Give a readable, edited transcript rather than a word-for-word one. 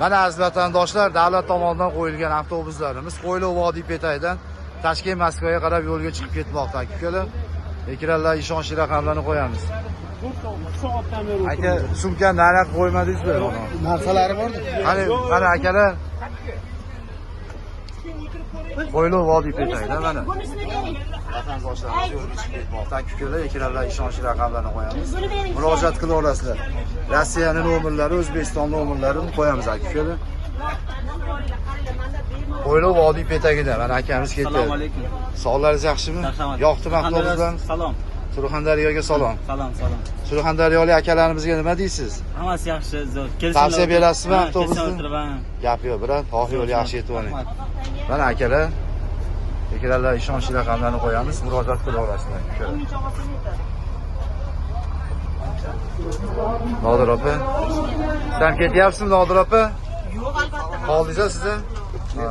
Mana aziz vatandoshlar, davlat tomonidan qo'yilgan avtobuslarimiz Qo'yliq Vodiy Petaydan Toshkent Moskvaga qarab yo'lga chiqib ketmoqda. Aka-ukalar, ekranlar ishonchli raqamlarni qo'yamiz. 4 soatdan beri. Aka, sumkani nariyoqqa qo'ymadingizmi? Narsalari bordi. Qani, mana akalar. Qo'yliq Vodiy Petayda mana. Bunisini bering. Vatandoshlarimiz yo'lga chiqib ketmoqda. Aka-ukalar, ekranlar ishonchli raqamlarni qo'yamiz. Buni bering. Murojaat qila olasizlar. Rossiyani nomerlari, O'zbekiston nomerlarini qo'yamiz aka-ukalar. Qo'yliq Vodiy Petagida mana akamiz ketdi. Assalomu alaykum. Sog'laringiz yaxshimi? Marhamat. Yoqdimi avtobuslar? Salom. Surxondaryoga salom. Salom, salom. Surxondaryolik akalarimizga nima deysiz? Hammasi yaxshi, zo'r. Kelsinlar. Tavsiya berasizmi Ha, avtobusni? Kelsin o'tirib, ha. Gap yo'q, bilan xoh yo'l yaxshi yetib oling. Mana akalar, ekranlar ishonchli raqamlarni qo'yamiz, murojaat qila olasizlar. Akalar. Nodir opa. Siz ham ketyapsizmi Nodir opa? Yo'q, albatta. Qoldingiz siz ham? Ha.